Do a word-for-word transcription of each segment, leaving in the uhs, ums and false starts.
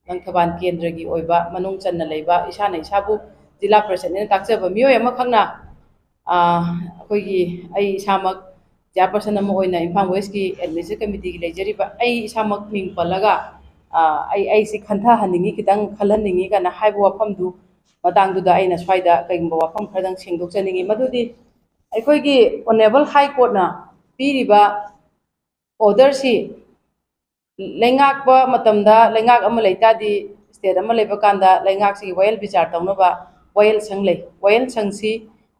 ꯂꯪꯊꯕꯥꯜ ꯀꯦꯟꯗ꯭ꯔꯒꯤ ꯑꯣꯏꯕ ꯃꯅꯨꯡ ꯆꯟꯅ ꯂꯩꯕ, ꯏꯁꯥꯅ ꯏꯁꯥꯕꯨ ꯖꯤꯂꯥ ꯄꯔꯤꯁꯠꯅꯦꯅ ꯇꯥꯛꯆꯕ ꯃꯤꯑꯣꯏ ꯑꯃꯈꯛꯅ, ꯑ, ꯑꯩꯈꯣꯏꯒꯤ, ꯑꯩ ꯏꯁꯥꯃꯛ ꯆꯤꯌꯥꯔꯄꯔꯁꯟ ꯑꯃ ꯑꯣꯏꯅ ꯏꯝꯐꯥꯜ ꯋꯦꯁꯀꯤ ꯑꯦꯗꯃꯤꯅꯤꯁꯇ꯭ꯔꯦꯇꯤꯚ ꯀꯃꯤꯇꯤꯒꯤ ꯂꯩꯖꯔꯤꯕ ꯑꯩ ꯏꯁꯥꯃꯛ ꯃꯤꯡ ꯄꯜꯂꯒ, ꯑ, ꯑꯩ, ꯑꯩꯁꯤ ꯈꯟꯊꯍꯟꯅꯤꯡꯉꯤ, ꯈꯤꯇꯪ ꯈꯜꯍꯟꯅꯤꯡꯉꯤ ꯀꯥꯏꯅ ꯍꯥꯏꯕ ꯋꯥꯐꯝꯗꯨ ꯃꯇꯥꯡꯗꯨꯗ ꯑꯩꯅ ꯁ꯭ꯋꯥꯏꯗ ꯀꯩꯒꯨꯝꯕ ꯋꯥꯐꯝ ꯈꯔꯗꯪ ꯁꯦꯡꯗꯣꯛꯆꯅꯤꯡꯉꯤ꯫ ꯃꯗꯨꯗꯤ ꯑꯩꯈꯣꯏꯒꯤ ꯑꯣꯅꯔꯦꯕꯜ ꯍꯥꯏ ꯀꯣꯔꯠꯅ ꯄꯤꯔꯤꯕ ꯑꯣꯔꯗꯔꯁꯤ ꯂꯩꯉꯥꯛꯄ ꯃꯇꯝꯗ, ꯂꯩꯉꯥꯛ ꯑꯃ ꯂꯩ ꯇꯥꯔꯗꯤ, ꯁ꯭ꯇꯦꯠ ꯑꯃ ꯂꯩꯕ ꯀꯥꯟꯗ ꯂꯩꯉꯥꯛꯁꯤꯒꯤ ꯋꯥꯌꯦꯜ ꯕꯤꯆꯥꯔ ꯇꯧꯅꯕ ꯋꯥꯌꯦꯜ ꯁꯪ ꯂꯩ꯫ ꯋꯥꯌꯦꯜ ꯁꯪꯁꯤ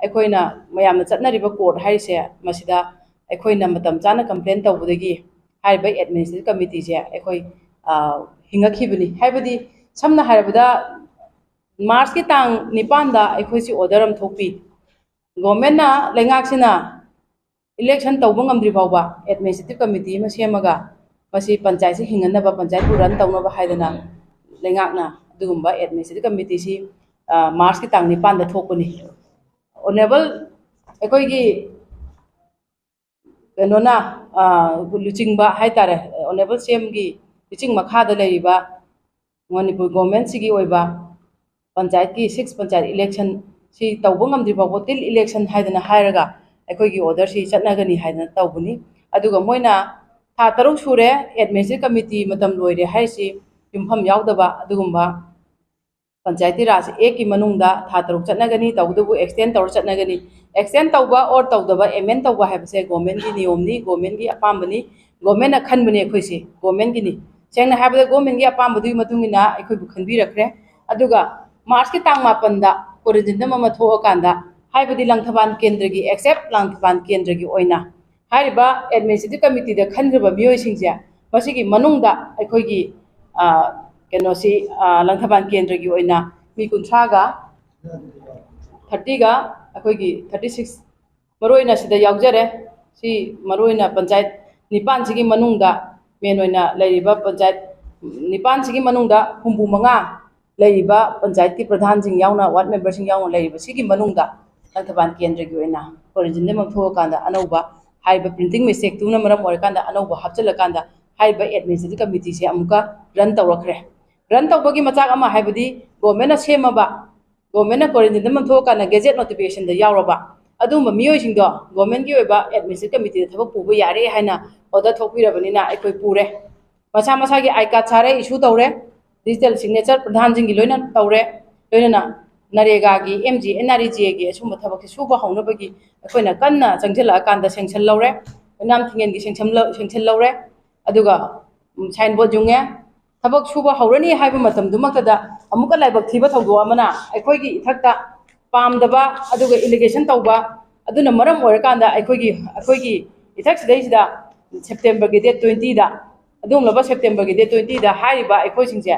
ꯑꯩꯈꯣꯏꯅ ꯃꯌꯥꯝꯅ ꯆꯠꯅꯔꯤꯕ ꯀꯣꯔꯠ ꯍꯥꯏꯔꯤꯁꯦ, ꯃꯁꯤꯗ ꯑꯩꯈꯣꯏꯅ ꯃꯇꯝ ꯆꯥꯅ ꯀꯝꯄ꯭ꯂꯦꯟ ꯇꯧꯕꯗꯒꯤ ꯍꯥꯏꯔꯤꯕ ꯑꯦꯗꯃꯤꯅꯤꯁꯇ꯭ꯔꯦꯇꯤꯚ ꯀꯃꯤꯇꯤꯁꯦ ꯑꯩꯈꯣꯏ, ꯑ, ꯍꯤꯡꯉꯛꯈꯤꯕꯅꯤ꯫ ꯍꯥꯏꯕꯗꯤ, ꯁꯝꯅ ꯍꯥꯏꯔꯕꯗ, ꯃꯥꯔꯆꯀꯤ ꯇꯥꯡ ꯅꯤꯄꯥꯟꯗ ꯑꯩꯈꯣꯏꯁꯤ ꯑꯣꯔꯗꯔ ꯑꯃ ꯊꯣꯛꯄꯤ꯫ ꯒꯣꯔꯃꯦꯟꯅ, ꯂꯩꯉꯥꯛꯁꯤꯅ ꯏꯂꯦꯛꯁꯟ ꯇꯧꯕ ꯉꯝꯗ꯭ꯔꯤ ꯐꯥꯎꯕ ꯑꯦꯗꯃꯤꯅꯤꯁꯇ꯭ꯔꯦꯇꯤꯚ ꯀꯃꯤꯇꯤ ꯑꯃ ꯁꯦꯝꯃꯒ ꯃꯁꯤ ꯄꯟꯆꯥꯌꯠꯁꯤ ꯍꯤꯡꯍꯟꯅꯕ, ꯄꯟꯆꯥꯌꯠꯄꯨ ꯔꯟ ꯇꯧꯅꯕ ꯍꯥꯏꯗꯅ ꯂꯩꯉꯥꯛꯅ ꯑꯗꯨꯒꯨꯝꯕ ꯑꯦꯗꯃꯤꯅꯤꯁꯇ꯭ꯔꯦꯇꯤꯚ ꯀꯃꯤꯇꯤꯁꯤ, ꯑ, ꯃꯥꯔꯆꯀꯤ ꯇꯥꯡ ꯅꯤꯄꯥꯟꯗ ꯊꯣꯛꯄꯅꯤ꯫ ꯑꯣꯅꯔꯦꯕꯜ ꯑꯩꯈꯣꯏꯒꯤ ꯀꯩꯅꯣꯅ, ꯑ, ꯂꯨꯆꯤꯡꯕ ꯍꯥꯏꯇꯥꯔꯦ, ꯑꯣꯅꯔꯦꯕꯜ ꯁꯤ ꯑꯦꯝꯒꯤ ꯂꯨꯆꯤꯡ ꯃꯈꯥꯗ ꯂꯩꯔꯤꯕ ꯃꯅꯤꯄꯨꯔ ꯒꯣꯔꯃꯦꯟꯁꯤꯒꯤ ꯑꯣꯏꯕ ꯄꯟꯆꯥꯌꯠꯀꯤ, ꯁꯤꯛꯁ ꯄꯟꯆꯥꯌꯠ ꯏꯂꯦꯛꯁꯟ ꯁꯤ ꯇꯧꯕ ꯉꯝꯗ꯭ꯔꯤ ꯐꯥꯎꯕ ꯇꯤꯜ ꯏꯂꯦꯛꯁꯟ ꯍꯥꯏꯗꯅ ꯍꯥꯏꯔꯒ ꯑꯩꯈꯣꯏꯒꯤ ꯑꯣꯔꯗꯔꯁꯤ ꯆꯠꯅꯒꯅꯤ ꯍꯥꯏꯗꯅ ꯇꯧꯕꯅꯤ꯫ ꯑꯗꯨꯒ ꯃꯣꯏꯅ ꯊꯥ ꯇꯔꯨꯛ ꯁꯨꯔꯦ, ꯑꯦꯗꯃꯤꯅꯤꯁꯇ꯭ꯔꯦꯇꯤꯚ ꯀꯃꯤꯇꯤ ꯃꯇꯝ ꯂꯣꯏꯔꯦ ꯍꯥꯏꯔꯤꯁꯤ ꯌꯨꯝꯐꯝ ꯌꯥꯎꯗꯕ ꯑꯗꯨꯒꯨꯝꯕ ꯄꯟꯆꯥꯌꯇꯤ ꯔꯥꯖ ꯑꯦꯛꯀꯤ ꯃꯅꯨꯡꯗ ꯊꯥ ꯇꯔꯨꯛ ꯆꯠꯅꯒꯅꯤ, ꯇꯧꯕꯇꯕꯨ ꯑꯦꯛꯁꯇꯦꯟ ꯇꯧꯔ ꯆꯠꯅꯒꯅꯤ꯫ ꯑꯦꯛꯁꯇꯦꯟ ꯇꯧꯕ ꯑꯣꯔ ꯇꯧꯗꯕ, ꯑꯦꯃꯦꯟ ꯇꯧꯕ ꯍꯥꯏꯕꯁꯦ ꯒꯣꯔꯃꯦꯟꯒꯤ ꯅꯤꯌꯣꯝꯅꯤ, ꯒꯣꯔꯃꯦꯟꯒꯤ ꯑꯄꯥꯝꯕꯅꯤ, ꯒꯣꯔꯃꯦꯟꯅ ꯈꯟꯕꯅꯤ ꯑꯩꯈꯣꯏꯁꯦ, ꯒꯣꯔꯃꯦꯟꯒꯤꯅꯤ꯫ ꯁꯦꯡꯅ ꯍꯥꯏꯔꯕꯗ ꯒꯣꯔꯃꯦꯟꯒꯤ ꯑꯄꯥꯝꯕꯗꯨꯒꯤ ꯃꯇꯨꯡ ꯏꯟꯅ ꯑꯩꯈꯣꯏꯕꯨ ꯈꯟꯕꯤꯔꯛꯈ꯭ꯔꯦ꯫ ꯑꯗꯨꯒ ꯃꯥꯔꯆꯀꯤ ꯇꯥꯡ ꯃꯥꯄꯟꯗ ꯀꯣꯔꯤꯖꯟꯗꯝ ꯑꯃ ꯊꯣꯛꯑꯀꯥꯟꯗ, ꯍꯥꯏꯕꯗꯤ ꯂꯪꯊꯕꯥꯜ ꯀꯦꯟꯗ꯭ꯔꯒꯤ, ꯑꯦꯛꯁꯦꯞ ꯂꯪꯊꯕꯥꯜ ꯀꯦꯟꯗ꯭ꯔꯒꯤ ꯑꯣꯏꯅ ꯍꯥꯏꯔꯤꯕ ꯑꯦꯗꯃꯤꯅꯤꯁꯇ꯭ꯔꯦꯇꯤꯚ ꯀꯃꯤꯇꯤꯗ ꯈꯟꯈ꯭ꯔꯕ ꯃꯤꯑꯣꯏꯁꯤꯡꯁꯦ, ꯃꯁꯤꯒꯤ ꯃꯅꯨꯡꯗ ꯑꯩꯈꯣꯏꯒꯤ, ꯑ, ꯀꯩꯅꯣꯁꯤ, ꯑ, ꯂꯪꯊꯕꯥꯜ ꯀꯦꯟꯗ꯭ꯔꯒꯤ ꯑꯣꯏꯅ ꯃꯤ ꯀꯨꯟꯊ꯭ꯔꯥꯒ, ꯊꯥꯔꯇꯤꯒ, ꯑꯩꯈꯣꯏꯒꯤ ꯊꯥꯔꯇꯤ ꯁꯤꯛꯁ, ꯃꯔꯨꯑꯣꯏꯅ ꯁꯤꯗ ꯌꯥꯎꯖꯔꯦ꯫ ꯁꯤ ꯃꯔꯨꯑꯣꯏꯅ ꯄꯟꯆꯥꯌꯠ ꯅꯤꯄꯥꯟꯁꯤꯒꯤ ꯃꯅꯨꯡꯗ, ꯃꯦꯟ ꯑꯣꯏꯅ ꯂꯩꯔꯤꯕ ꯄꯟꯆꯥꯌꯠ ꯅꯤꯄꯥꯟꯁꯤꯒꯤ ꯃꯅꯨꯡꯗ ꯍꯨꯝꯐꯨ ꯃꯉꯥ ꯂꯩꯔꯤꯕ ꯄꯟꯆꯥꯌꯠꯀꯤ ꯄ꯭ꯔꯙꯥꯟꯁꯤꯡ ꯌꯥꯎꯅ, ꯋꯥꯔꯗ ꯃꯦꯝꯕꯔꯁꯤꯡ ꯌꯥꯎꯅ ꯂꯩꯔꯤꯕ ꯁꯤꯒꯤ ꯃꯅꯨꯡꯗ ꯂꯪꯊꯕꯥꯜ ꯀꯦꯟꯗ꯭ꯔꯒꯤ ꯑꯣꯏꯅ ꯀꯣꯔꯤꯖꯟꯗꯝ ꯑꯃ ꯊꯣꯛꯑꯀꯥꯟꯗ ꯑꯅꯧꯕ, ꯍꯥꯏꯔꯤꯕ ꯄ꯭ꯔꯤꯟꯇꯤꯡ ꯃꯤꯁꯇꯦꯛꯇꯨꯅ ꯃꯔꯝ ꯑꯣꯏꯔꯀꯥꯟꯗ ꯑꯅꯧꯕ ꯍꯥꯞꯆꯤꯜꯂꯀꯥꯟꯗ ꯍꯥꯏꯔꯤꯕ ꯑꯦꯗꯃꯤꯅꯤꯁꯇ꯭ꯔꯦꯇꯤꯚ ꯀꯃꯤꯇꯤꯁꯦ ꯑꯃꯨꯛꯀ ꯔꯟ ꯇꯧꯔꯛꯈ꯭ꯔꯦ꯫ ꯔꯟ ꯇꯧꯕꯒꯤ ꯃꯆꯥꯛ ꯑꯃ ꯍꯥꯏꯕꯗꯤ ꯒꯣꯔꯃꯦꯟꯅ ꯁꯦꯝꯃꯕ, ꯒꯣꯔꯃꯦꯟꯅ ꯀ꯭ꯋꯥꯔꯦꯟꯇꯤꯟꯗ ꯑꯃ ꯊꯣꯛꯑꯀꯥꯟꯗ ꯒꯦꯖꯦꯠ ꯅꯣꯇꯤꯐꯤꯀꯦꯁꯟꯗ ꯌꯥꯎꯔꯕ ꯑꯗꯨꯒꯨꯝꯕ ꯃꯤꯑꯣꯏꯁꯤꯡꯗꯣ ꯒꯣꯔꯃꯦꯟꯒꯤ ꯑꯣꯏꯕ ꯑꯦꯗꯃꯤꯅꯤꯁꯇ꯭ꯔꯦꯇꯤꯚ ꯀꯃꯤꯇꯤꯗ ꯊꯕꯛ ꯄꯨꯕ ꯌꯥꯔꯦ ꯍꯥꯏꯅ ꯑꯣꯔꯗꯔ ꯊꯣꯛꯄꯤꯔꯕꯅꯤꯅ ꯑꯩꯈꯣꯏ ꯄꯨꯔꯦ꯫ ꯃꯁꯥ ꯃꯁꯥꯒꯤ ꯑꯥꯏ ꯀꯥꯔꯗ ꯁꯥꯔꯦ, ꯏꯁꯨ ꯇꯧꯔꯦ, ꯗꯤꯖꯤꯇꯦꯜ ꯁꯤꯒꯅꯦꯆꯔ ꯄ꯭ꯔꯙꯥꯟꯁꯤꯡꯒꯤ ꯂꯣꯏꯅ ꯇꯧꯔꯦ, ꯂꯣꯏꯅꯅ ꯅꯔꯦꯒꯥꯒꯤ, M G N R E G ꯑꯦꯒꯤ ꯑꯁꯨꯝꯕ ꯊꯕꯛꯁꯦ ꯁꯨꯕ ꯍꯧꯅꯕꯒꯤ ꯑꯩꯈꯣꯏꯅ ꯀꯟꯅ ꯆꯪꯁꯤꯜꯂꯛꯑꯀꯥꯟꯗ ꯁꯦꯡꯁꯟ ꯂꯧꯔꯦ, ꯑꯣꯏꯅꯥꯝ ꯊꯤꯡꯉꯦꯟꯒꯤ ꯁꯦꯡꯁꯟ ꯂꯧ-, ꯁꯦꯡꯁꯟ ꯂꯧꯔꯦ꯫ ꯑꯗꯨꯒ ꯎꯝ, ꯁꯥꯏꯟ ꯕꯣꯔꯗ ꯌꯨꯡꯉꯦ꯫ ꯊꯕꯛ ꯁꯨꯕ ꯍꯧꯔꯅꯤ ꯍꯥꯏꯕ ꯃꯇꯝꯗꯨꯃꯛꯇꯗ ꯑꯃꯨꯛꯀ ꯂꯥꯏꯕꯛ ꯊꯤꯕ ꯊꯧꯗꯣꯛ ꯑꯃꯅ ꯑꯩꯈꯣꯏꯒꯤ ꯏꯊꯛꯇ ꯄꯥꯝꯗꯕ ꯑꯗꯨꯒ ꯑꯦꯂꯤꯒꯦꯁꯟ ꯇꯧꯕ ꯑꯗꯨꯅ ꯃꯔꯝ ꯑꯣꯏꯔꯀꯥꯟꯗ ꯑꯩꯈꯣꯏꯒꯤ, ꯑꯩꯈꯣꯏꯒꯤ ꯏꯊꯛꯁꯤꯗꯩꯁꯤꯗ ꯁꯦꯞꯇꯦꯝꯕꯔꯒꯤ ꯗꯦꯠ ꯇ꯭ꯋꯦꯟꯇꯤꯗ, ꯑꯗꯨꯒꯨꯝꯂꯕ ꯁꯦꯞꯇꯦꯝꯕꯔꯒꯤ ꯗꯦꯠ ꯇ꯭ꯋꯦꯟꯇꯤꯗ ꯍꯥꯏꯔꯤꯕ ꯑꯩꯈꯣꯏꯁꯤꯡꯁꯦ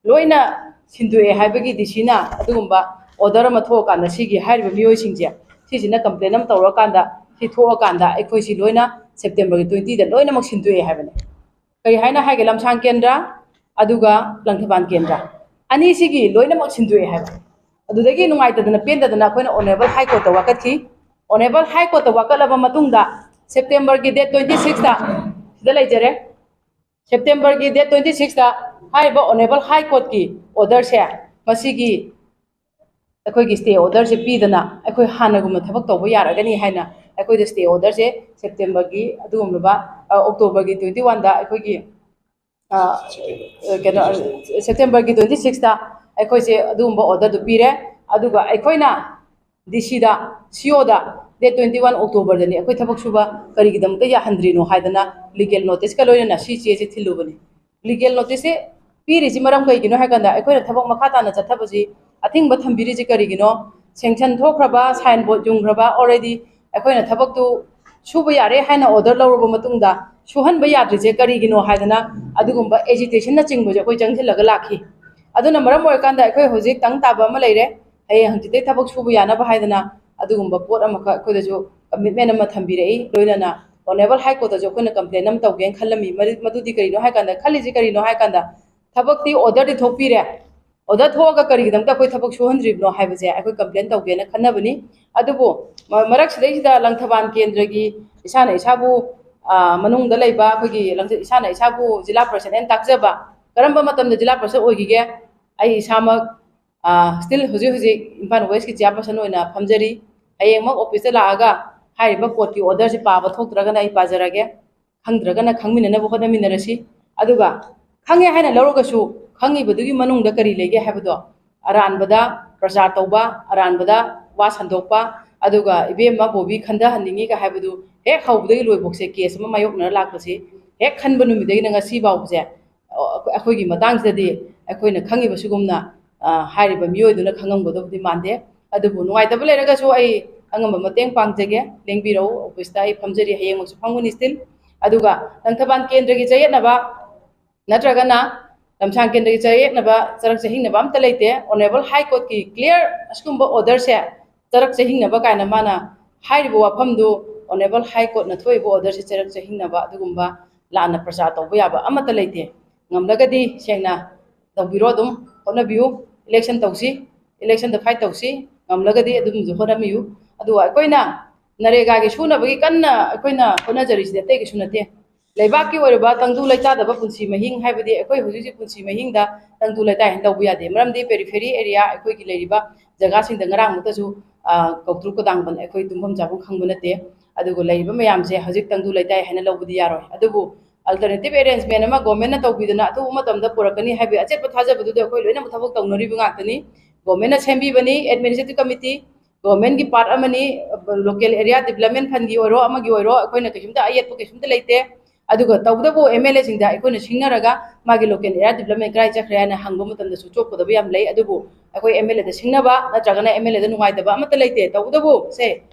ꯂꯣꯏꯅ ꯁꯤꯟꯗꯣꯛꯑꯦ ꯍꯥꯏꯕꯒꯤ ꯗꯤ ꯁꯤꯅ ꯑꯗꯨꯒꯨꯝꯕ ꯑꯣꯔꯗꯔ ꯑꯃ ꯊꯣꯛꯑꯀꯥꯟꯗ ꯁꯤꯒꯤ ꯍꯥꯏꯔꯤꯕ ꯃꯤꯑꯣꯏꯁꯤꯡꯁꯦ ꯁꯤꯁꯤꯅ ꯀꯝꯄ꯭ꯂꯦꯟ ꯑꯃ ꯇꯧꯔꯀꯥꯟꯗ ꯁꯤ ꯊꯣꯛꯑꯀꯥꯟꯗ ꯑꯩꯈꯣꯏꯁꯤ ꯂꯣꯏꯅ ꯁꯦꯞꯇꯦꯝꯕꯔꯒꯤ ꯇ꯭ꯋꯦꯟꯇꯤꯗ ꯂꯣꯏꯅꯃꯛ ꯁꯤꯟꯗꯣꯛꯑꯦ ꯍꯥꯏꯕꯅꯤ꯫ ꯀꯔꯤ ꯍꯥꯏꯅ ꯍꯥꯏꯒꯦ? ꯂꯝꯁꯥꯡ ꯀꯦꯟꯗ꯭ꯔ, ꯑꯗꯨꯒ ꯂꯪꯊꯕꯥꯜ ꯀꯦꯟꯗ꯭ꯔ, ꯑꯅꯤꯁꯤꯒꯤ ꯂꯣꯏꯅꯃꯛ ꯁꯤꯟꯗꯣꯛꯑꯦ ꯍꯥꯏꯕ꯫ ꯑꯗꯨꯗꯒꯤ ꯅꯨꯡꯉꯥꯏꯇꯗꯅ ꯄꯦꯟꯗꯗꯅ ꯑꯩꯈꯣꯏꯅ ꯑꯣꯅꯔꯦꯕꯜ ꯍꯥꯏ ꯀꯣꯔꯠꯇ ꯋꯥꯀꯠꯈꯤ꯫ ꯑꯣꯅꯔꯦꯕꯜ ꯍꯥꯏ ꯀꯣꯔꯠꯇ ꯋꯥꯀꯠꯂꯕ ꯃꯇꯨꯡꯗ ꯁꯦꯞꯇꯦꯝꯕꯔꯒꯤ ꯗꯦꯠ ꯇ꯭ꯋꯦꯟꯇꯤ ꯁꯤꯛꯁꯇ ꯁꯤꯗ ꯂꯩꯖꯔꯦ꯫ ꯁꯦꯞꯇꯦꯝꯕꯔꯒꯤ ꯗꯦꯠ ꯇ꯭ꯋꯦꯟꯇꯤ ꯁꯤꯛꯁꯇ ꯍꯥꯏꯔꯤꯕ ꯑꯣꯅꯔꯦꯕꯜ ꯍꯥꯏ ꯀꯣꯔꯠꯀꯤ ꯑꯣꯔꯗꯔꯁꯦ ꯃꯁꯤꯒꯤ ꯑꯩꯈꯣꯏꯒꯤ ꯁ꯭ꯇꯦ ꯑꯣꯔꯗꯔꯁꯦ ꯄꯤꯗꯅ ꯑꯩꯈꯣꯏ ꯍꯥꯟꯅꯒꯨꯝꯅ ꯊꯕꯛ ꯇꯧꯕ ꯌꯥꯔꯒꯅꯤ ꯍꯥꯏꯅ ꯑꯩꯈꯣꯏꯗ ꯁ꯭ꯇꯦ ꯑꯣꯔꯗꯔꯁꯦ ꯁꯦꯞꯇꯦꯝꯕꯔꯒꯤ ꯑꯗꯨꯒꯨꯝꯂꯕ, ꯑ, ꯑꯣꯛꯇꯣꯕꯔꯒꯤ ꯇ꯭ꯋꯦꯟꯇꯤ ꯋꯥꯟꯗ ꯑꯩꯈꯣꯏꯒꯤ, ꯑ, ꯀꯩꯅꯣ, ꯁꯦꯞꯇꯦꯝꯕꯔꯒꯤ ꯇ꯭ꯋꯦꯟꯇꯤ ꯁꯤꯛꯁꯇ ꯑꯩꯈꯣꯏꯁꯦ ꯑꯗꯨꯒꯨꯝꯕ ꯑꯣꯔꯗꯔꯗꯨ ꯄꯤꯔꯦ꯫ ꯑꯗꯨꯒ ꯑꯩꯈꯣꯏꯅ ꯗꯤ ꯁꯤꯗ, ꯁꯤ ꯑꯣꯗ ꯗꯦꯠ ꯇ꯭ꯋꯦꯟꯇꯤ ꯋꯥꯟ ꯑꯣꯛꯇꯣꯕꯔꯗꯅꯤ ꯑꯩꯈꯣꯏ ꯊꯕꯛ ꯁꯨꯕ ꯀꯔꯤꯒꯤꯗꯃꯛꯇ ꯌꯥꯍꯟꯗ꯭ꯔꯤꯅꯣ ꯍꯥꯏꯗꯅ ꯂꯤꯒꯦꯜ ꯅꯣꯇꯤꯁꯀ ꯂꯣꯏꯅꯅ ꯁꯤ ꯆꯦꯁꯦ ꯊꯤꯜꯂꯨꯕꯅꯤ꯫ ꯂꯤꯒꯦꯜ ꯅꯣꯇꯤꯁꯁꯦ ꯄꯤꯔꯤꯁꯤ ꯃꯔꯝ ꯀꯩꯒꯤꯅꯣ ꯍꯥꯏ ꯀꯥꯟꯗ ꯑꯩꯈꯣꯏꯅ ꯊꯕꯛ ꯃꯈꯥ ꯇꯥꯅ ꯆꯠꯊꯕꯁꯤ ꯑꯊꯤꯡꯕ ꯊꯝꯕꯤꯔꯤꯁꯤ ꯀꯔꯤꯒꯤꯅꯣ? ꯁꯦꯡꯁꯟ ꯊꯣꯛꯈ꯭ꯔꯕ, ꯁꯥꯏꯟ ꯕꯣꯔꯗ ꯌꯨꯡꯈ꯭ꯔꯕ, already ꯑꯩꯈꯣꯏꯅ ꯊꯕꯛꯇꯨ ꯁꯨꯕ ꯌꯥꯔꯦ ꯍꯥꯏꯅ ꯑꯣꯔꯗꯔ ꯂꯧꯔꯕ ꯃꯇꯨꯡꯗ ꯁꯨꯍꯟꯕ ꯌꯥꯗ꯭ꯔꯤꯁꯦ ꯀꯔꯤꯒꯤꯅꯣ ꯍꯥꯏꯗꯅ ꯑꯗꯨꯒꯨꯝꯕ ꯑꯦꯖꯤꯇꯦꯁꯟꯅꯆꯤꯡꯕꯁꯦ ꯑꯩꯈꯣꯏ ꯆꯪꯁꯤꯜꯂꯒ ꯂꯥꯛꯈꯤ꯫ ꯑꯗꯨꯅ ꯃꯔꯝ ꯑꯣꯏꯔꯀꯥꯟꯗ ꯑꯩꯈꯣꯏ ꯍꯧꯖꯤꯛ ꯇꯪ ꯇꯥꯕ ꯑꯃ ꯂꯩꯔꯦ, ꯍꯌꯦꯡ ꯍꯪꯆꯤꯠꯇꯩ ꯊꯕꯛ ꯁꯨꯕ ꯌꯥꯅꯕ ꯍꯥꯏꯗꯅ ꯑꯗꯨꯒꯨꯝꯕ ꯄꯣꯠ ꯑꯃꯈꯛ ꯑꯩꯈꯣꯏꯗꯁꯨ ꯀꯃꯤꯠꯃꯦꯟ ꯑꯃ ꯊꯝꯕꯤꯔꯛꯏ꯫ ꯂꯣꯏꯅꯅ ꯑꯣꯅꯔꯦꯕꯜ ꯍꯥꯏ ꯀꯣꯔꯠꯇꯁꯨ ꯑꯩꯈꯣꯏꯅ ꯀꯝꯄ꯭ꯂꯦꯟ ꯑꯃ ꯇꯧꯒꯦꯅ ꯈꯜꯂꯝꯃꯤ꯫ ꯃꯔꯤ-, ꯃꯗꯨꯗꯤ ꯀꯔꯤꯅꯣ ꯍꯥꯏ ꯀꯥꯟꯗ, ꯈꯜꯂꯤꯁꯤ ꯀꯔꯤꯅꯣ ꯍꯥꯏ ꯀꯥꯟꯗ, ꯊꯕꯛꯇꯤ ꯑꯣꯔꯗꯔꯗꯤ ꯊꯣꯛꯄꯤꯔꯦ, ꯑꯣꯔꯗꯔ ꯊꯣꯛꯑꯒ ꯀꯔꯤꯒꯤꯗꯃꯛꯇ ꯑꯩꯈꯣꯏ ꯊꯕꯛ ꯁꯨꯍꯟꯗ꯭ꯔꯤꯕꯅꯣ ꯍꯥꯏꯕꯁꯦ ꯑꯩꯈꯣꯏ ꯀꯝꯄ꯭ꯂꯦꯟ ꯇꯧꯒꯦꯅ ꯈꯟꯅꯕꯅꯤ꯫ ꯑꯗꯨꯕꯨ ꯃ-, ꯃꯔꯛꯁꯤꯗꯩꯁꯤꯗ ꯂꯪꯊꯕꯥꯜ ꯀꯦꯟꯗ꯭ꯔꯒꯤ ꯏꯁꯥꯅ ꯏꯁꯥꯕꯨ, ꯑ, ꯃꯅꯨꯡꯗ ꯂꯩꯕ ꯑꯩꯈꯣꯏꯒꯤ ꯂꯪꯊ-, ꯏꯁꯥꯅ ꯏꯁꯥꯕꯨ ꯖꯤꯂꯥ ꯄ꯭ꯔꯁꯤꯗꯦꯟ ꯇꯥꯛꯆꯕ ꯀꯔꯝꯕ ꯃꯇꯝꯗ ꯖꯤꯂꯥ ꯄꯔꯤꯁꯠ ꯑꯣꯏꯈꯤꯒꯦ? ꯑꯩ ꯏꯁꯥꯃꯛ ꯁ꯭ꯇꯤꯜ ꯍꯧꯖꯤꯛ ꯍꯧꯖꯤꯛ ꯏꯝꯐꯥꯜ ꯋꯦꯁꯀꯤ ꯆꯤꯌꯥꯔꯄꯔꯁꯟ ꯑꯣꯏꯅ ꯐꯝꯖꯔꯤ꯫ ꯍꯌꯦꯡꯃꯛ ꯑꯣꯐꯤꯁꯇ ꯂꯥꯛꯑꯒ ꯍꯥꯏꯔꯤꯕ ꯀꯣꯔꯠꯀꯤ ꯑꯣꯔꯗꯔꯁꯤ ꯄꯥꯕ ꯊꯣꯛꯇ꯭ꯔꯒꯅ ꯑꯩ ꯄꯥꯖꯔꯒꯦ, ꯈꯪꯗ꯭ꯔꯒꯅ ꯈꯪꯃꯤꯟꯅꯅꯕ ꯍꯣꯠꯅꯃꯤꯟꯅꯔꯁꯤ꯫ ꯑꯗꯨꯒ ꯈꯪꯉꯦ ꯍꯥꯏꯅ ꯂꯧꯔꯒꯁꯨ ꯈꯪꯉꯤꯕꯗꯨꯒꯤ ꯃꯅꯨꯡꯗ ꯀꯔꯤ ꯂꯩꯒꯦ ꯍꯥꯏꯕꯗꯣ ꯑꯔꯥꯟꯕꯗ ꯄ꯭ꯔꯆꯥꯔ ꯇꯧꯕ, ꯑꯔꯥꯟꯕꯗ ꯋꯥ ꯁꯟꯗꯣꯛꯄ, ꯑꯗꯨꯒ ꯏꯕꯦꯝꯃ ꯕꯣꯕꯤ ꯈꯟꯊꯍꯟꯅꯤꯡꯉꯤꯒ ꯍꯥꯏꯕꯗꯨ ꯍꯦꯛ ꯍꯧꯕꯗꯒꯤ ꯂꯣꯏꯕꯧꯁꯦ ꯀꯦꯁ ꯑꯃ ꯃꯥꯌꯣꯛꯅꯔ ꯂꯥꯛꯄꯁꯤ ꯍꯦꯛ ꯈꯟꯕ ꯅꯨꯃꯤꯠꯇꯒꯤꯅ ꯉꯁꯤ ꯐꯥꯎꯕꯁꯦ ꯑꯩꯈꯣꯏꯒꯤ ꯃꯇꯥꯡꯁꯤꯗꯗꯤ ꯑꯩꯈꯣꯏꯅ ꯈꯪꯉꯤꯕ ꯁꯤꯒꯨꯝꯅ ꯍꯥꯏꯔꯤꯕ ꯃꯤꯑꯣꯏꯗꯨꯅ ꯈꯪꯉꯝꯒꯗꯕꯗꯤ ꯃꯥꯟꯗꯦ꯫ ꯑꯗꯨꯕꯨ ꯅꯨꯡꯉꯥꯏꯇꯕ ꯂꯩꯔꯒꯁꯨ ꯑꯩ ꯑꯉꯝꯕ ꯃꯇꯦꯡ ꯄꯥꯡꯖꯒꯦ, ꯂꯦꯡꯕꯤꯔꯛꯎ꯫ ꯑꯣꯐꯤꯁꯇ ꯑꯩ ꯐꯝꯖꯔꯤ, ꯍꯌꯦꯡꯃꯛꯁꯨ ꯐꯝꯒꯅꯤ ꯁ꯭ꯇꯤꯜ꯫ ꯑꯗꯨꯒ ꯂꯪꯊꯕꯥꯜ ꯀꯦꯟꯗ꯭ꯔꯒꯤ ꯆꯌꯦꯠꯅꯕ ꯅꯠꯇ꯭ꯔꯒꯅ ꯂꯝꯁꯥꯡ ꯀꯦꯟꯗ꯭ꯔꯒꯤ ꯆꯌꯦꯠꯅꯕ ꯆꯔꯛ ꯆꯍꯤꯡꯅꯕ ꯑꯝꯇ ꯂꯩꯇꯦ꯫ ꯑꯣꯅꯔꯦꯕꯜ ꯍꯥꯏ ꯀꯣꯔꯠꯀꯤ ꯀ꯭ꯂꯤꯌꯥꯔ ꯑꯁꯤꯒꯨꯝꯕ ꯑꯣꯔꯗꯔꯁꯦ ꯆꯔꯛ ꯆꯍꯤꯡꯅꯕ ꯀꯥꯏꯅ ꯃꯥꯅ ꯍꯥꯏꯔꯤꯕ ꯋꯥꯐꯝꯗꯨ ꯑꯣꯅꯔꯦꯕꯜ ꯍꯥꯏ ꯀꯣꯔꯠꯅ ꯊꯣꯛꯏꯕ ꯑꯣꯔꯗꯔꯁꯦ ꯆꯔꯛ ꯆꯍꯤꯡꯅꯕ ꯑꯗꯨꯒꯨꯝꯕ ꯂꯥꯟꯅ ꯄ꯭ꯔꯆꯥꯔ ꯇꯧꯕ ꯌꯥꯕ ꯑꯃꯠꯇ ꯂꯩꯇꯦ꯫ ꯉꯝꯂꯒꯗꯤ ꯁꯦꯡꯅ ꯇꯧꯕꯤꯔꯣ, ꯑꯗꯨꯝ ꯍꯣꯠꯅꯕꯤꯌꯨ꯫ ꯏꯂꯦꯛꯁꯟ ꯇꯧꯁꯤ, ꯏꯂꯦꯛꯁꯟꯗ ꯐꯥꯏꯠ ꯇꯧꯁꯤ, ꯉꯝꯂꯒꯗꯤ ꯑꯗꯨꯝꯁꯨ ꯍꯣꯠꯅꯕꯤꯌꯨ꯫ ꯑꯗꯨꯒ ꯑꯩꯈꯣꯏꯅ ꯅꯔꯦꯒꯥꯒꯤ ꯁꯨꯅꯕꯒꯤ ꯀꯟꯅ ꯑꯩꯈꯣꯏꯅ ꯍꯣꯠꯅꯖꯔꯤꯁꯤꯗꯤ ꯑꯇꯩ ꯀꯩꯁꯨ ꯅꯠꯇꯦ꯫ ꯂꯩꯕꯥꯛꯀꯤ ꯑꯣꯏꯔꯕ ꯇꯪꯗꯨ ꯂꯩꯇꯥꯗꯕ ꯄꯨꯟꯁꯤ ꯃꯍꯤꯡ ꯍꯥꯏꯕꯗꯤ ꯑꯩꯈꯣꯏ ꯍꯧꯖꯤꯛ ꯍꯧꯖꯤꯛ ꯄꯨꯟꯁꯤ ꯃꯍꯤꯡꯗ ꯇꯪꯗꯨ ꯂꯩꯇꯥꯏ ꯍꯥꯏꯅ ꯂꯧꯕ ꯌꯥꯗꯦ꯫ ꯃꯔꯝꯗꯤ ꯄꯦꯔꯤꯐꯦꯔꯤ ꯑꯦꯔꯤꯌꯥ, ꯑꯩꯈꯣꯏꯒꯤ ꯂꯩꯔꯤꯕ ꯖꯒꯥꯁꯤꯡꯗ ꯉꯔꯥꯡꯃꯛꯇꯁꯨ ꯀꯧꯇ꯭ꯔꯨꯛ ꯀꯗꯥꯡꯕꯟ ꯑꯩꯈꯣꯏ ꯇꯨꯝꯐꯝ ꯆꯥꯐꯝ ꯈꯪꯕ ꯅꯠꯇꯦ꯫ ꯑꯗꯨꯒ ꯂꯩꯔꯤꯕ ꯃꯌꯥꯝꯁꯦ ꯍꯧꯖꯤꯛ ꯇꯪꯗꯨ ꯂꯩꯇꯥꯏ ꯍꯥꯏꯅ ꯂꯧꯕꯗꯤ ꯌꯥꯔꯣꯏ꯫ ꯑꯗꯨꯕꯨ ꯑꯜꯇꯔꯅꯦꯇꯤꯞ ꯑꯦꯔꯦꯟꯖꯃꯦꯟ ꯑꯃ ꯒꯣꯔꯃꯦꯟꯅ ꯇꯧꯕꯤꯗꯅ ꯑꯊꯨꯕ ꯃꯇꯝꯗ ꯄꯨꯔꯛꯀꯅꯤ ꯍꯥꯏꯕꯒꯤ ꯑꯆꯦꯠꯄ ꯊꯥꯖꯕꯗꯨꯗ ꯑꯩꯈꯣꯏ ꯂꯣꯏꯅꯃꯛ ꯊꯕꯛ ꯇꯧꯅꯔꯤꯕ ꯉꯥꯛꯇꯅꯤ꯫ ꯒꯣꯔꯃꯦꯟꯅ ꯁꯦꯝꯕꯤꯕꯅꯤ, ꯑꯦꯗꯃꯤꯅꯤꯁꯇ꯭ꯔꯦꯇꯤꯞ ꯀꯃꯤꯇꯤ, ꯒꯣꯔꯃꯦꯟꯒꯤ ꯄꯥꯔꯠ ꯑꯃꯅꯤ꯫ ꯂꯣꯀꯦꯜ ꯑꯦꯔꯤꯌꯥ ꯗꯤꯕꯂꯞꯃꯦꯟ ꯐꯟꯒꯤ ꯑꯣꯏꯔꯣ, ꯑꯃꯒꯤ ꯑꯣꯏꯔꯣ, ꯑꯩꯈꯣꯏꯅ ꯀꯩꯁꯨꯝꯇ ꯑꯌꯦꯠꯄ ꯀꯩꯁꯨꯝꯇ ꯂꯩꯇꯦ꯫ ꯑꯗꯨꯒ ꯇꯧꯕꯇꯕꯨ ꯑꯦꯝ ꯑꯦꯜ ꯑꯦꯁꯤꯡꯗ ꯑꯩꯈꯣꯏꯅ ꯁꯤꯡꯅꯔꯒ ꯃꯥꯒꯤ ꯂꯣꯀꯦꯜ ꯑꯦꯔꯤꯌꯥ ꯗꯤꯕꯂꯞꯃꯦꯟ ꯀꯗꯥꯏ ꯆꯠꯈ꯭ꯔꯦ ꯍꯥꯏꯅ ꯍꯪꯕ ꯃꯇꯝꯗꯁꯨ ꯆꯣꯞꯀꯗꯕ ꯌꯥꯝ ꯂꯩ꯫ ꯑꯗꯨꯕꯨ ꯑꯩꯈꯣꯏ ꯑꯦꯝ ꯑꯦꯜ ꯑꯦꯗ ꯁꯤꯡꯅꯕ ꯅꯠꯇ꯭ꯔꯒꯅ ꯑꯦꯝ ꯑꯦꯜ ꯑꯦꯗ ꯅꯨꯡꯉꯥꯏꯇꯕ ꯑꯃꯠꯇ ꯂꯩꯇꯦ꯫ ꯇꯧꯕꯇꯕꯨ ꯁꯦ,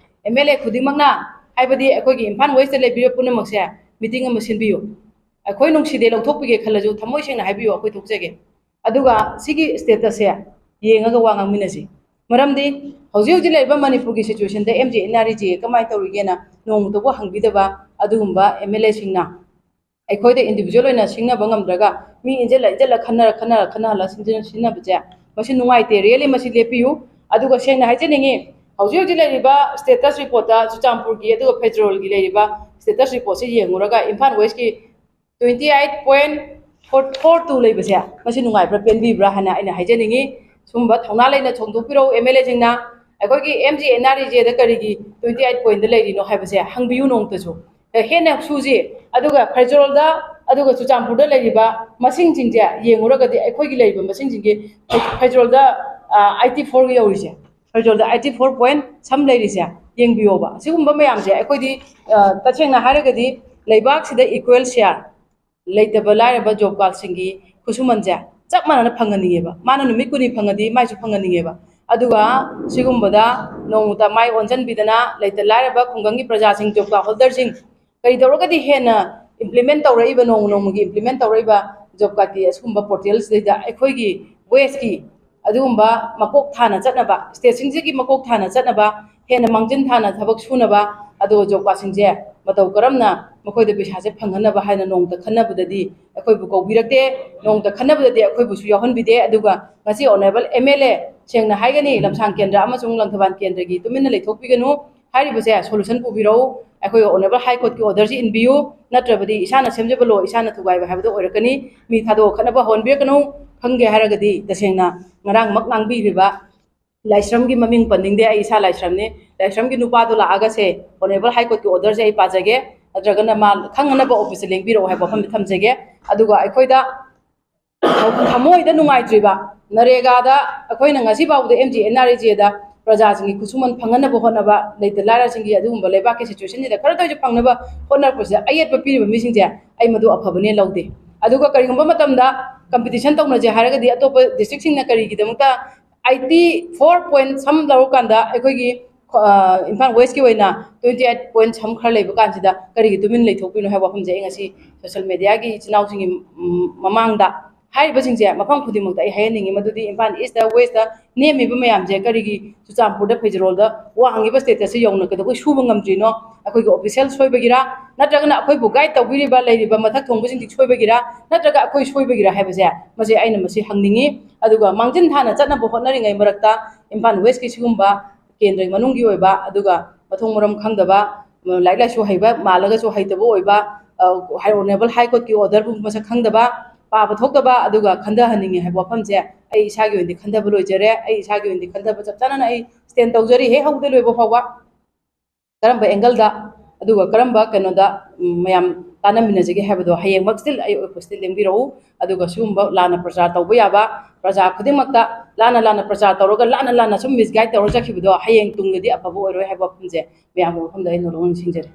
ꯑꯦꯝ ꯑꯦꯜ ꯑꯦ ꯈꯨꯗꯤꯡꯃꯛꯅ, ꯍꯥꯏꯕꯗꯤ ꯑꯩꯈꯣꯏꯒꯤ ꯏꯝꯐꯥꯜ ꯋꯦꯁꯇ ꯂꯩꯕꯤꯔꯤꯕ ꯄꯨꯝꯅꯃꯛꯁꯦ, ꯃꯤꯇꯤꯡ ꯑꯃ ꯁꯤꯟꯕꯤꯌꯨ꯫ ꯑꯩꯈꯣꯏ ꯅꯨꯡꯁꯤꯗꯦ ꯂꯧꯊꯣꯛꯄꯤꯒꯦ ꯈꯜꯂꯁꯨ ꯊꯃꯣꯏ ꯁꯦꯡꯅ ꯍꯥꯏꯕꯤꯌꯨ, ꯑꯩꯈꯣꯏ ꯊꯣꯛꯆꯒꯦ꯫ ꯑꯗꯨꯒ ꯁꯤꯒꯤ ꯁ꯭ꯇꯦꯇꯁꯁꯦ ꯌꯦꯡꯉꯒ ꯋꯥ ꯉꯥꯡꯃꯤꯟꯅꯁꯤ꯫ ꯃꯔꯝꯗꯤ ꯍꯧꯖꯤꯛ ꯍꯧꯖꯤꯛ ꯂꯩꯔꯤꯕ ꯃꯅꯤꯄꯨꯔꯒꯤ ꯁꯤꯆꯨꯋꯦꯁꯟꯗ M G N R E G A ꯀꯃꯥꯏꯅ ꯇꯧꯔꯤꯒꯦꯅ ꯅꯣꯡꯃꯇꯕꯨ ꯍꯪꯕꯤꯗꯕ ꯑꯗꯨꯒꯨꯝꯕ ꯑꯦꯝ ꯑꯦꯜ ꯑꯦꯁꯤꯡꯅ ꯑꯩꯈꯣꯏꯗ ꯏꯟꯗꯤꯕꯤꯖꯨꯋꯦꯜ ꯑꯣꯏꯅ ꯁꯤꯡꯅꯕ ꯉꯝꯗ꯭ꯔꯒ ꯃꯤ ꯏꯟꯖꯜꯂ ꯏꯟꯖꯜꯂ ꯈꯟꯅꯔ ꯈꯟꯅꯔ ꯈꯟꯅꯍꯜꯂ ꯁꯤꯟꯖ-, ꯁꯤꯟꯅꯕꯁꯦ ꯃꯁꯤ ꯅꯨꯡꯉꯥꯏꯇꯦ꯫ ꯔꯤꯌꯦꯂꯤ ꯃꯁꯤ ꯂꯦꯞꯄꯤꯌꯨ꯫ ꯑꯗꯨꯒ ꯁꯦꯡꯅ ꯍꯥꯏꯖꯅꯤꯡꯉꯤ, ꯍꯧꯖꯤꯛ ꯍꯧꯖꯤꯛ ꯂꯩꯔꯤꯕ ꯁ꯭ꯇꯦꯇꯁ ꯔꯤꯄꯣꯔꯠꯇ ꯆꯨꯔꯆꯥꯟꯄꯨꯔꯒꯤ ꯑꯗꯨꯒ ꯐꯦꯗꯔꯦꯜꯒꯤ ꯂꯩꯔꯤꯕ ꯁ꯭ꯇꯦꯇꯁ ꯔꯤꯄꯣꯔꯠꯁꯤ ꯌꯦꯡꯉꯨꯔꯒ ꯏꯝꯐꯥꯜ ꯋꯦꯁꯀꯤ twenty eight point four four two ꯂꯩꯕꯁꯦ ꯃꯁꯤ ꯅꯨꯡꯉꯥꯏꯕ꯭ꯔꯥ, ꯄꯦꯟꯕꯤꯕ꯭ꯔꯥ ꯍꯥꯏꯅ ꯑꯩꯅ ꯍꯥꯏꯖꯅꯤꯡꯉꯤ꯫ ꯁꯨꯝꯕ ꯊꯧꯅꯥ ꯂꯩꯅ ꯐꯣꯡꯗꯣꯛꯄꯤꯔꯛꯎ꯫ ꯑꯦꯝ ꯑꯦꯜ ꯑꯦꯁꯤꯡꯅ ꯑꯩꯈꯣꯏꯒꯤ M G N R E Z ꯀꯔꯤꯒꯤ ꯇ꯭ꯋꯦꯟꯇꯤ ꯑꯩꯠ ꯄꯣꯏꯟꯗ ꯂꯩꯔꯤꯅꯣ ꯍꯥꯏꯕꯁꯦ ꯍꯪꯕꯤꯌꯨ ꯅꯣꯡꯃꯇꯁꯨ꯫ ꯍꯦꯟꯅ ꯁꯨꯁꯤ꯫ ꯑꯗꯨꯒ ꯐꯦꯖꯣꯜꯗ, ꯑꯗꯨꯒ ꯆꯨꯔꯆꯥꯟꯄꯨꯔꯗ ꯂꯩꯔꯤꯕ ꯃꯁꯤꯡꯁꯤꯡꯁꯦ ꯌꯦꯡꯉꯨꯔꯒꯗꯤ ꯑꯩꯈꯣꯏꯒꯤ ꯂꯩꯔꯤꯕ ꯃꯁꯤꯡꯁꯤꯡꯁꯦ ꯐꯦꯖꯣꯜꯗ ꯑꯩꯠꯇꯤ ꯐꯣꯔ ꯌꯧꯔꯤꯁꯦ, ꯐꯦꯖꯣꯜꯗ ꯑꯩꯠꯇꯤ ꯐꯣꯔ ꯄꯣꯏꯟ ꯁꯝ ꯂꯩꯔꯤꯁꯦ ꯌꯦꯡꯕꯤꯌꯣꯕ꯫ ꯑꯁꯤꯒꯨꯝꯕ ꯃꯌꯥꯝꯁꯦ ꯑꯩꯈꯣꯏꯗꯤ, ꯑ, ꯇꯁꯦꯡꯅ ꯍꯥꯏꯔꯒꯗꯤ ꯂꯩꯕꯥꯛꯁꯤꯗ ꯏꯀ꯭ꯋꯦꯜ ꯁꯤꯌꯥꯔ, ꯂꯩꯇꯕ ꯂꯥꯏꯔꯕ ꯖꯣꯕ ꯀꯥꯔꯗꯁꯤꯡꯒꯤ ꯈꯨꯠꯁꯨꯃꯟꯁꯦ ꯆꯞ ꯃꯥꯟꯅꯅ ꯐꯪꯍꯟꯅꯤꯡꯉꯦꯕ꯫ ꯃꯥꯅ ꯅꯨꯃꯤꯠ ꯀꯨꯟꯅꯤ ꯐꯪꯉꯗꯤ ꯃꯥꯏꯁꯨ ꯐꯪꯍꯟꯅꯤꯡꯉꯦꯕ꯫ ꯑꯗꯨꯒ ꯁꯤꯒꯨꯝꯕꯗ ꯅꯣꯡꯃꯇ ꯃꯥꯏ ꯑꯣꯟꯁꯤꯟꯕꯤꯗꯅ ꯂꯩꯇ ꯂꯥꯏꯔꯕ ꯈꯨꯡꯒꯪꯒꯤ ꯄ꯭ꯔꯖꯥꯁꯤꯡ, ꯖꯣꯕ ꯀꯥꯔꯗ ꯍꯣꯜꯗꯔꯁꯤꯡ, ꯀꯔꯤ ꯇꯧꯔꯒꯗꯤ ꯍꯦꯟꯅ ꯏꯝꯄ꯭ꯂꯤꯃꯦꯟ ꯇꯧꯔꯛꯏꯕ, ꯅꯣꯡꯃ ꯅꯣꯡꯃꯒꯤ ꯏꯝꯄ꯭ꯂꯤꯃꯦꯟ ꯇꯧꯔꯛꯏꯕ ꯖꯣꯕ ꯀꯥꯔꯗꯀꯤ ꯑꯁꯤꯒꯨꯝꯕ ꯄꯣꯔꯇꯦꯜꯁꯤꯗꯩꯗ ꯑꯩꯈꯣꯏꯒꯤ ꯋꯦꯁꯀꯤ ꯑꯗꯨꯒꯨꯝꯕ ꯃꯀꯣꯛ ꯊꯥꯅ ꯆꯠꯅꯕ, ꯁ꯭ꯇꯦꯠꯁꯤꯡꯁꯤꯒꯤ ꯃꯀꯣꯛ ꯊꯥꯅ ꯆꯠꯅꯕ, ꯍꯦꯟꯅ ꯃꯥꯡꯖꯤꯟ ꯊꯥꯅ ꯊꯕꯛ ꯁꯨꯅꯕ, ꯑꯗꯨꯒ ꯖꯣꯕ ꯀꯥꯔꯗꯁꯤꯡꯁꯦ ꯃꯇꯧ ꯀꯔꯝꯅ ꯃꯈꯣꯏꯗ ꯄꯩꯁꯥꯁꯦ ꯐꯪꯍꯟꯅꯕ ꯍꯥꯏꯅ ꯅꯣꯡꯃꯇ ꯈꯟꯅꯕꯗꯗꯤ ꯑꯩꯈꯣꯏꯕꯨ ꯀꯧꯕꯤꯔꯛꯇꯦ, ꯅꯣꯡꯃꯇ ꯈꯟꯅꯕꯗꯗꯤ ꯑꯩꯈꯣꯏꯕꯨꯁꯨ ꯌꯥꯎꯍꯟꯕꯤꯗꯦ꯫ ꯑꯗꯨꯒ ꯉꯁꯤ ꯑꯣꯅꯔꯦꯕꯜ ꯑꯦꯝ ꯑꯦꯜ ꯑꯦ, ꯁꯦꯡꯅ ꯍꯥꯏꯒꯅꯤ, ꯂꯝꯁꯥꯡ ꯀꯦꯟꯗ꯭ꯔ ꯑꯃꯁꯨꯡ ꯂꯪꯊꯕꯥꯜ ꯀꯦꯟꯗ꯭ꯔꯒꯤ ꯇꯨꯃꯤꯟꯅ ꯂꯩꯊꯣꯛꯄꯤꯒꯅꯨ꯫ ꯍꯥꯏꯔꯤꯕꯁꯦ ꯁꯣꯂꯨꯁꯟ ꯄꯨꯕꯤꯔꯛꯎ꯫ ꯑꯩꯈꯣꯏ ꯑꯣꯅꯔꯦꯕꯜ ꯍꯥꯏ ꯀꯣꯔꯠꯀꯤ ꯑꯣꯔꯗꯔꯁꯤ ꯏꯟꯕꯤꯌꯨ, ꯅꯠꯇ꯭ꯔꯕꯗꯤ ꯏꯁꯥꯅ ꯁꯦꯝꯖꯕ ꯂꯣ ꯏꯁꯥꯅ ꯊꯨꯒꯥꯏꯕ ꯍꯥꯏꯕꯗꯣ ꯑꯣꯏꯔꯛꯀꯅꯤ꯫ ꯃꯤ ꯊꯥꯗꯣꯛꯑ ꯈꯠꯅꯕ ꯍꯧꯍꯟꯕꯤꯔꯛꯀꯅꯨ꯫ ꯈꯪꯒꯦ ꯍꯥꯏꯔꯒꯗꯤ ꯇꯁꯦꯡꯅ ꯉꯔꯥꯡꯃꯛ ꯉꯥꯡꯕꯤꯔꯤꯕ ꯂꯥꯏꯁ꯭ꯔꯝꯒꯤ ꯃꯃꯤꯡ ꯄꯟꯅꯤꯡꯗꯦ, ꯑꯩ ꯏꯁꯥ ꯂꯥꯏꯁ꯭ꯔꯝꯅꯤ꯫ ꯂꯥꯏꯁ꯭ꯔꯝꯒꯤ ꯅꯨꯄꯥꯗꯣ ꯂꯥꯛꯑꯒꯁꯦ ꯑꯣꯅꯔꯦꯕꯜ ꯍꯥꯏ ꯀꯣꯔꯠꯀꯤ ꯑꯣꯔꯗꯔꯁꯦ ꯑꯩ ꯄꯥꯖꯒꯦ, ꯅꯠꯇ꯭ꯔꯒꯅ ꯃꯥ ꯈꯪꯍꯟꯅꯕ ꯑꯣꯐꯤꯁꯇ ꯂꯦꯡꯕꯤꯔꯛꯑꯣ ꯍꯥꯏꯕ ꯋꯥꯐꯝꯗ ꯊꯝꯖꯒꯦ꯫ ꯑꯗꯨꯒ ꯑꯩꯈꯣꯏꯗ ꯊꯃꯣꯏꯗ ꯅꯨꯡꯉꯥꯏꯇ꯭ꯔꯤꯕ, ꯅꯔꯦꯒꯥꯗ ꯑꯩꯈꯣꯏꯅ ꯉꯁꯤ ꯐꯥꯎꯕꯗ M G N R E ꯖꯦꯗ ꯄ꯭ꯔꯖꯥꯁꯤꯡꯒꯤ ꯈꯨꯠꯁꯨꯃꯟ ꯐꯪꯍꯟꯅꯕ ꯍꯣꯠꯅꯕ, ꯂꯩꯇ ꯂꯥꯏꯔꯁꯤꯡꯒꯤ ꯑꯗꯨꯒꯨꯝꯕ ꯂꯩꯕꯥꯛꯀꯤ ꯁꯤꯆꯨꯋꯦꯁꯟꯁꯤꯗ ꯈꯔꯗ ꯑꯣꯏꯔꯁꯨ ꯐꯪꯅꯕ ꯍꯣꯠꯅꯔꯛꯄꯁꯤꯗ ꯑꯌꯦꯠꯄ ꯄꯤꯔꯤꯕ ꯃꯤꯁꯤꯡꯁꯦ ꯑꯩ ꯃꯗꯨ ꯑꯐꯕꯅꯦ ꯂꯧꯗꯦ꯫ ꯑꯗꯨꯒ ꯀꯔꯤꯒꯨꯝꯕ ꯃꯇꯝꯗ ꯀꯝꯄꯤꯇꯤꯁꯟ ꯇꯧꯅꯁꯦ ꯍꯥꯏꯔꯒꯗꯤ ꯑꯇꯣꯞꯄ ꯗꯤꯁꯇ꯭ꯔꯤꯛꯁꯤꯡꯅ ꯀꯔꯤꯒꯤꯗꯃꯛꯇ ꯑꯩꯠꯇꯤ ꯐꯣꯔ ꯄꯣꯏꯟ ꯁꯝ ꯂꯧꯔꯀꯥꯟꯗ ꯑꯩꯈꯣꯏꯒꯤ, ꯑ, ꯏꯝꯐꯥꯜ ꯋꯦꯁꯀꯤ ꯑꯣꯏꯅ ꯇ꯭ꯋꯦꯟꯇꯤ ꯑꯩꯠ ꯄꯣꯏꯟ ꯁꯝ ꯈꯔ ꯂꯩꯕ ꯀꯥꯟꯁꯤꯗ ꯀꯔꯤꯒꯤ ꯇꯨꯃꯤꯟ ꯂꯩꯊꯣꯛꯄꯤꯅꯣ ꯍꯥꯏꯕ ꯋꯥꯐꯝꯁꯦ ꯑꯩ ꯉꯁꯤ ꯁꯣꯁꯦꯜ ꯃꯦꯗꯤꯌꯥꯒꯤ ꯏꯆꯤꯟ ꯏꯅꯥꯎꯁꯤꯡꯒꯤ, ꯎꯝ, ꯃꯃꯥꯡꯗ ꯍꯥꯏꯔꯤꯕꯁꯤꯡꯁꯦ ꯃꯐꯝ ꯈꯨꯗꯤꯡꯃꯛꯇ ꯑꯩ ꯍꯥꯏꯍꯟꯅꯤꯡꯉꯤ꯫ ꯃꯗꯨꯗꯤ ꯏꯝꯐꯥꯜ ꯏꯁꯇ, ꯋꯦꯁꯇ ꯅꯦꯝꯃꯤꯕ ꯃꯌꯥꯝꯁꯦ ꯀꯔꯤꯒꯤ ꯆꯨꯔꯆꯥꯟꯄꯨꯔꯗ, ꯐꯩꯖꯔꯣꯜꯗ ꯋꯥꯡꯉꯤꯕ ꯁ꯭ꯇꯦꯇꯁꯁꯦ ꯌꯧꯅ ꯀꯩꯗꯧꯕꯩ ꯁꯨꯕ ꯉꯝꯗ꯭ꯔꯤꯅꯣ? ꯑꯩꯈꯣꯏꯒꯤ ꯑꯣꯐꯤꯁꯤꯌꯦꯜ ꯁꯣꯏꯕꯒꯤꯔꯥ, ꯅꯠꯇ꯭ꯔꯒꯅ ꯑꯩꯈꯣꯏꯕꯨ ꯒꯥꯏꯗ ꯇꯧꯕꯤꯔꯤꯕ ꯂꯩꯔꯤꯕ ꯃꯊꯛ ꯊꯣꯡꯕꯁꯤꯡꯒꯤ ꯁꯣꯏꯕꯒꯤꯔꯥ, ꯅꯠꯇ꯭ꯔꯒ ꯑꯩꯈꯣꯏ ꯁꯣꯏꯕꯒꯤꯔꯥ ꯍꯥꯏꯕꯁꯦ ꯃꯁꯤ ꯑꯩꯅ ꯃꯁꯤ ꯍꯪꯅꯤꯡꯉꯤ꯫ ꯑꯗꯨꯒ ꯃꯥꯡꯖꯤꯟ ꯊꯥꯅ ꯆꯠꯅꯕ ꯍꯣꯠꯅꯔꯤꯉꯩ ꯃꯔꯛꯇ ꯏꯝꯐꯥꯜ ꯋꯦꯁꯀꯤ ꯁꯤꯒꯨꯝꯕ ꯀꯦꯟꯗ꯭ꯔꯒꯤ ꯃꯅꯨꯡꯒꯤ ꯑꯣꯏꯕ, ꯑꯗꯨꯒ ꯃꯊꯣꯡ ꯃꯔꯝ ꯈꯪꯗꯕ, ꯂꯥꯏꯔꯤꯛ ꯂꯥꯏꯁꯨ ꯍꯩꯕ ꯃꯥꯜꯂꯒꯁꯨ ꯍꯩꯇꯕ ꯑꯣꯏꯕ, ꯑ, ꯍꯥꯏ ꯑꯣꯅꯔꯦꯕꯜ ꯍꯥꯏ ꯀꯣꯔꯠꯀꯤ ꯑꯣꯔꯗꯔꯕꯨ ꯃꯁꯛ ꯈꯪꯗꯕ, ꯄꯥꯕ ꯊꯣꯛꯇꯕ ꯑꯗꯨꯒ ꯈꯟꯊꯍꯟꯅꯤꯡꯉꯦ ꯍꯥꯏꯕ ꯋꯥꯐꯝꯁꯦ ꯑꯩ ꯏꯁꯥꯒꯤ ꯑꯣꯏꯅꯗꯤ ꯈꯟꯊꯕ ꯂꯣꯏꯖꯔꯦ꯫ ꯑꯩ ꯏꯁꯥꯒꯤ ꯑꯣꯏꯅꯗꯤ ꯈꯟꯊꯕ ꯆꯞ ꯆꯥꯅꯅ ꯑꯩ stand ꯇꯧꯖꯔꯤ, ꯍꯦꯛ ꯍꯧꯕꯗꯩ ꯂꯣꯏꯕ ꯐꯥꯎꯕ꯫ ꯀꯔꯝꯕ angle ꯗ, ꯑꯗꯨꯒ ꯀꯔꯝꯕ ꯀꯩꯅꯣꯗ, ꯎꯝ, ꯃꯌꯥꯝ ꯇꯥꯟꯅꯃꯤꯟꯅꯖꯒꯦ ꯍꯥꯏꯕꯗꯣ ꯍꯌꯦꯡꯃꯛ still ꯑꯩ opposite ꯇ ꯂꯦꯡꯕꯤꯔꯛꯎ꯫ ꯑꯗꯨꯒ ꯁꯤꯒꯨꯝꯕ ꯂꯥꯟꯅ ꯄ꯭ꯔꯆꯥꯔ ꯇꯧꯕ ꯌꯥꯕ, ꯄ꯭ꯔꯖꯥ ꯈꯨꯗꯤꯡꯃꯛꯇ ꯂꯥꯟꯅ ꯂꯥꯟꯅ ꯄ꯭ꯔꯆꯥꯔ ꯇꯧꯔꯒ ꯂꯥꯟꯅ ꯂꯥꯟꯅ ꯁꯨꯝ misguide ꯇꯧꯔ ꯆꯠꯈꯤꯕꯗꯣ ꯍꯌꯦꯡ ꯇꯨꯡꯗꯗꯤ ꯑꯐꯕ ꯑꯣꯏꯔꯣꯏ ꯍꯥꯏꯕ ꯋꯥꯐꯝꯁꯦ ꯃꯌꯥꯝꯒꯤ ꯃꯐꯝꯗ ꯑꯩ ꯅꯣꯂꯨꯛꯅ ꯅꯤꯡꯁꯤꯡꯖꯔꯤ꯫